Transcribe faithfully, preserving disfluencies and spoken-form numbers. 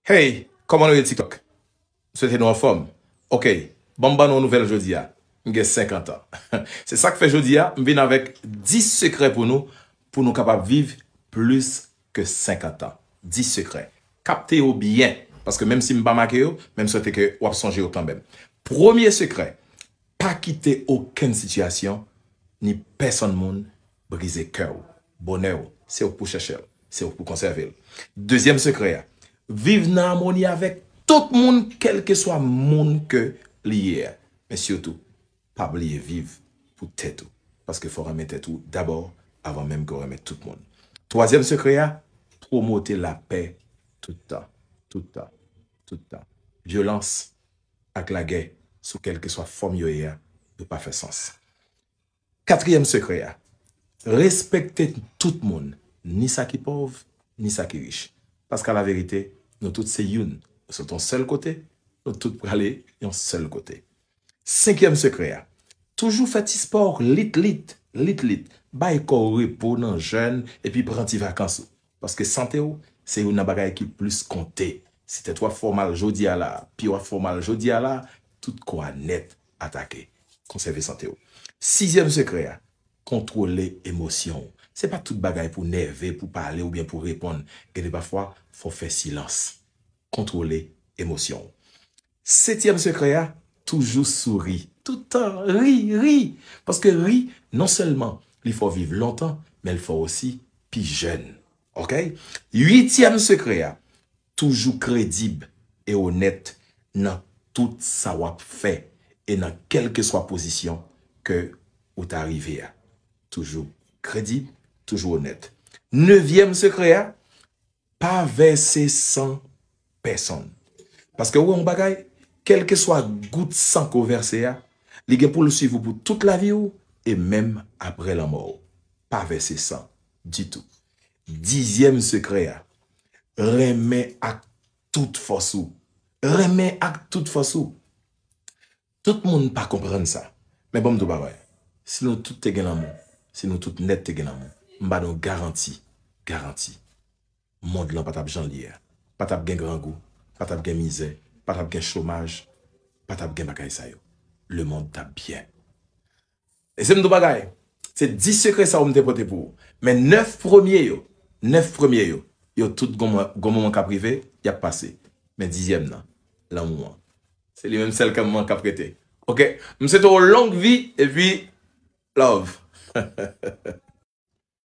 Hey, kòman nou ye TikTok? M swete nou anfòm. Ok, ban m ban nou yon nouvèl jodi a. M gen senkant an. Se sa k fè jodi a, m vin avèk dis sekrè pou nou, pou nou kapab viv plis ke senkant an. Dis sekrè. Kapte yo byen, paske menm si m pa make yo, men m swete ke w ap sonje yo kanmenm. Premye sekrè, pa kite okenn sitiyasyon ni pèsonn moun brize kè w. Bonè w, se ou k pou chèche l, se ou k pou konsève l. Dezyèm sekrè a, viv nan amoni avèk tout moun, kèlkeswa moun ke li ye a. Men sitou, pa bliye viv pou tèt ou, paske fò w renmen tèt ou dabò, avan menm ke w renmen tout moun. Twazyèm sekrè a, pwomote lapè tout tan, tout tan, tout tan. Vyolans ak lagè, sou kèlkeswa fòm yo ye a, yo pa fè sans. Katriyèm sekrè a, respekte tout moun, ni sa ki pòv, ni sa ki rich. Paske alaverite, nou tout se youn. Nou sot yon sèl kote, nou tout prale yon sèl kote. Senkyèm sekrè a, toujou fè ti spò, lit lit, lit lit. Bay kò w repo nan jèn, epi pran ti vakans ou. Paske sante w, se youn nan bagay ki plis konte. Si tèt w ap fè w mal jodi a la, pye w ap fè w mal jodi a la, tout kò a nèt atake. Konsève sante w. Sizyèm sekrè a, kontwole emosyon w. Se pa tout bagay pou nève, pou pale oubyen pou reponn. Gen de pafwa, fò w fè silans. Kontwole emosyon w. Setyèm sekrè a, toujou souri. Tout tan, ri, ri. Paske ri, non sèlman li fè w viv lontan, men l fè w osi pi jèn. Ok? Uityèm sekrè a, toujou kredib e onèt nan tout sa w ap fè e nan kèlkeswa pozisyon ke ou ta rive a. Toujou kredib, toujou onèt. Nevyèm sekrè a, pa vèse san pèsonn. Paske ou wè yon bagay, kèlkeswa gout san ke w vèse a, li gen pou l swiv ou pou tout lavi w e menm apre lanmò w. Pa vèse san ditou. Dizyèm sekrè a, renmen ak tout fòs ou. Renmen ak tout fòs ou. Tout moun pa konprann sa. Men ban m di w bagay. Si nou tout te gen lanmou, si nou tout nèt te gen lanmou, m ba nou garanti, garanti, mond lan pa t ap jan l ye a. Pa t ap gen grangou, pa t ap gen mizè, pa t ap gen chomaj, pa t ap gen bagay sa yo. Lemonn t ap byen. E se m di w bagay, se dis sekrè sa yo m te pote pou ou. Men nèf premye yo, nèf premye yo, yo tout gon moman, gon moman k ap rive, y ap pase. Men dizyèm nan, lanmou an. Se li menm sèl kè m k ap rete. Ok, m swete w long vi, epi love.